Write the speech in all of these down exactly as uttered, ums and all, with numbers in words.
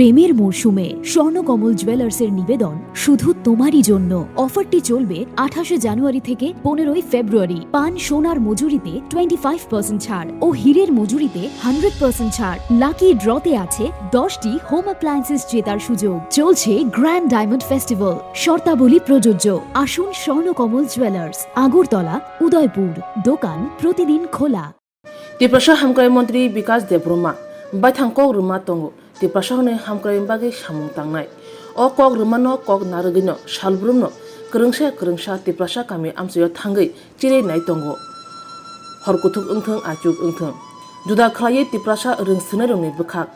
প্রেমের মরশুমে স্বর্ণকমল জুয়েলার্সের নিবেদন শুধু তোমারই জন্য। অফারটি চলবে আঠাশে জানুয়ারি থেকে পনেরোই ফেব্রুয়ারি। পান সোনার মজুরিতে টোয়েন্টি ফাইভ পার্সেন্ট ছাড় ও হীরের মজুরিতে হান্ড্রেড পার্সেন্ট ছাড়। লাকি ড্রতে আছে দশটি হোম অ্যাপ্লায়েন্সেস জেতার সুযোগ। চলছে গ্র্যান্ড ডায়মন্ড ফেস্টিভ্যাল, শর্তাবলী প্রযোজ্য। আসুন স্বর্ণকমল জুয়েলার্স, আগরতলা, উদয়পুর। দোকান প্রতিদিন খোলা। Tiprasa Hamkrai Montri Bikas Debbarma baithang kok rwma tongo Tiprasa hwnwi hamkraini bagwi samung tangnai. O kok rwmano kok narwgwino salbrumno kwrwngsa kwrwngsa Tiprasa kami amchaio thangwi chiri nai tongo. Hor kuthuk wngthwng, achuk wngthwng, juda khlaiwi Tiprasa rwng swrwngnairokni bwkhak,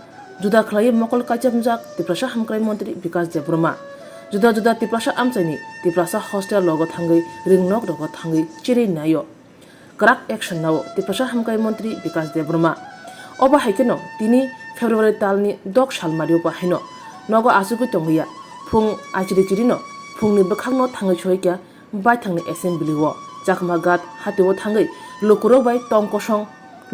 juda khlaiwi mokol kaichomjak Tiprasa Hamkrai Montri Bikas Debbarma, juda juda Tiprasa amchaini Tiprasa hostel rogo thangwi rwng nok rogo thangwi chiri naio. Kwrak action nao Tiprasa Hamkrai Montri Bikas Debbarma. Obo hai kheno tini February talni dok salmario bo haino nogo achugwi tongya. Phung achiri chirino phungni bwkhakno thangwi soikya baithangni assembly o Chakma Ghat hatio thangwi lukurok bai tong kosong,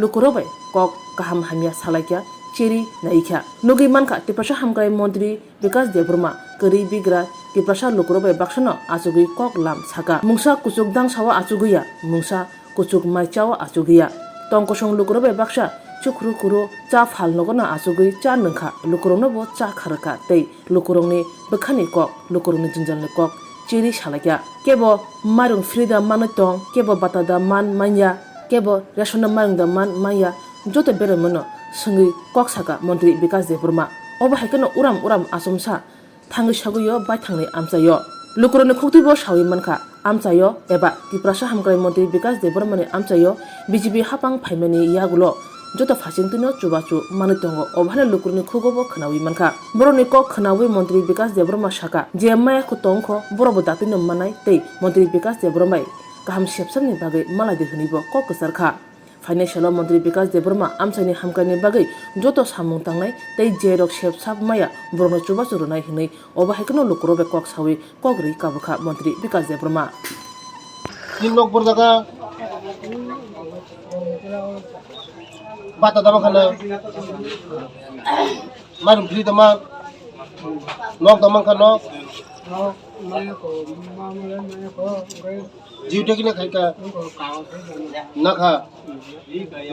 lukurok bai kok kaham hamya salaikya, chiri naikha. Nugwi mankha Tiprasa Hamkrai Montri Bikas Debbarma kwrwi bigra Tiprasa lukurok bai baksano achugwi kok lam saka. Mungsa kuchuk dangsao achugwi ya, mungsa kuchuk maichao achugwi ya. Tong kosong lukurok bai baksa chukhru khuru cha phal nogono achugwi cha nwngkha, lukurokno bo cha kharwkha tei lukurokni bwkhani kok, lukurokni jwnjalni kok chiri salaikha. Kebo mairung free da manwi tong, kebo bata da man manya, kebo ration da mairung da man manya, joto beraimano swngwi kok saka Montri Bikas Debbarma. Obo hai kheno uram uram achomsa thangwi sagwi o baithangni amchaio. Lukurokni khuktwibo sawi mankha, amchaio eba Tiprasa Hamkrai Montri Bikas Debbarmani amchaio B J P hapang phaimani yagulo joto phasingtwino chubachu manwi tongo, obo haino lukurokni khugobo khwnawi mankha. Borokni kok khwnawi Montri Bikas Debbarma saka, je maya kho tongkho borokbo datwino mannai tei Montri Bikas Debbarma bai kaham sepsakni bagwi malaidi hwnwibo kok kwcharkha. Phainai salo Montri Bikas Debbarma amchaini hamkraini bagwi joto samung tangnai tei jerok sep sak maya borokno chubachu rwnai hwnwi obo hai kheno lukurok bai kok sawi kok rwi kabukha Montri Bikas Debbarma. Tin nok borjaka bata dama khana marung phri dama nok dama khana. Jiu tekina khaika. Nakha.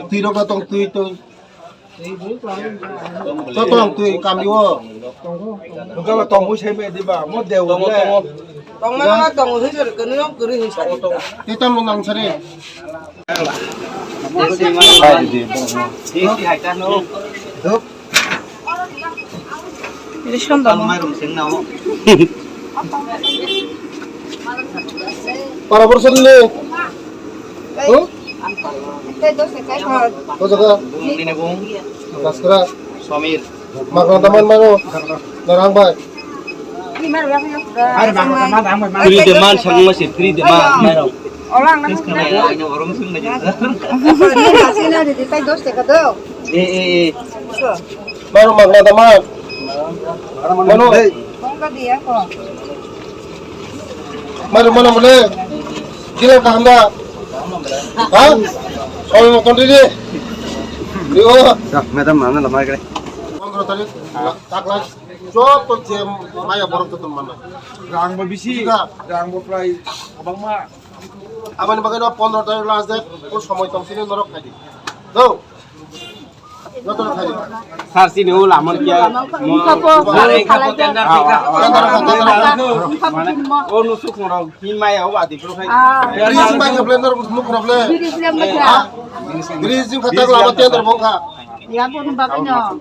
Twi rok tong twi twi. To tong twi kami o. Buka ba tong bui sai me diba. Mo deu le. Tong ma tong hui sar kani ong kuri hui sar. Twi tam nang sare. Duk. Ini sandal. Para borsa ni. Huh? Kau jaga. Ini bung. Baskara. Samir. Makan teman mana? Narang bai. Free de man, sama masih free de man. Orang. Ini orang sini aja. Ini nasi na di tai dos teka do. Eh, eh, eh. Baru magna dama. Mano. Bongka dia ko. Mano, mano, mano. Gila kaham da. Ha? Soal motor di. Yo. Ya, madam, mana lama kere. Pondro tarik, taklas. Joto je maya borok joto mana. Rang bo bisi, rang bo prai abang ma. Abani bagwi no pondro tarik last date, o somoi tong sini norok khai di. Do. Sar sini o lamon kya. Mo, mare ka po tender thika. Tender, tender. Mane, o nusuk moro, hi maya o adi pro khai. Bridge mai khaple norok muk problem. Bridge jing khatak lama tender bongkha. Ya, bo bagwi no.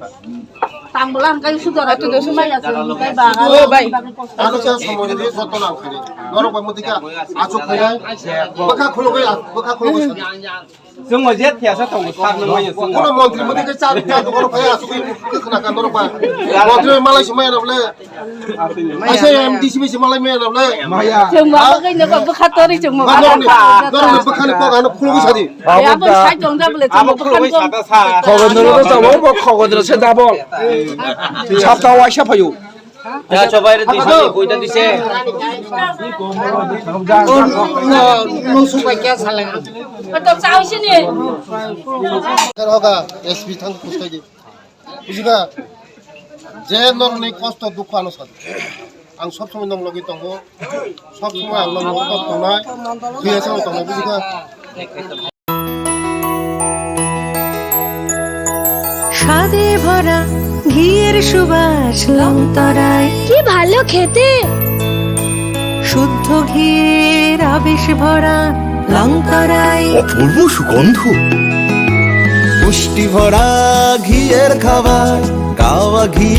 Tangbola hwnkhe sudara tudo sumaya se hwnkhe ba. O bai. Ano sa somoi ni joto nang khani. Norok bai mutika achuk khainai. Bwkha khulugwi, bwkha khulugwi. Chwng o je thiyasa tongo sar nang manya chwng. Kono montri mutika cha cha to kono phai achuk khe khna ka norok ba. Montri malai sumaya na bole. Aisa M D C bisi malai maya na bole. Maya. Chwng ma bagwi no bwkha tori chwng ma. Norok ni, norok ni bwkha ni kok ano khulugwi sadi. Ya bo sai tong da bole chwng ma bwkha ni kok. Khogondro ro sabo bo khogondro se double. Sapta waisa phaio. Ya chobai re dise, koita dise. No, no, no, supai kya salang. To chao sini. Kar hoga, S P thang kuskai di. Bujhiba? Je norokni kosto dukho ano sadi. Ang sob somoi nong logi tongo. Sob somoi ang nong logi tongnai. Thwi asa tongnai, bujikha? স্বাদে ভরা ঘিয়ের সুবাস লংতরাই। কি ভালো খেতে। শুদ্ধ ঘিয়ের আবেশ ভরা লংতরাই। অপূর্ব সুগন্ধ। পুষ্টি ভরা ঘিয়ের খাবার, গাওয়া ঘি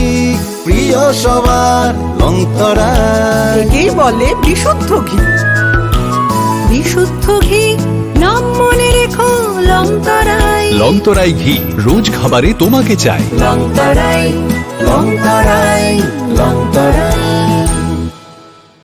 প্রিয় সবার, লংতরাই। একেই বলে বিশুদ্ধ ঘি। বিশুদ্ধ ঘি, নাম মনে রেখো লংতরাই। লংতরাই ঘি, রোজ খাবারে তোমাকে চাই। লংতরাই, লংতরাই, লংতরাই।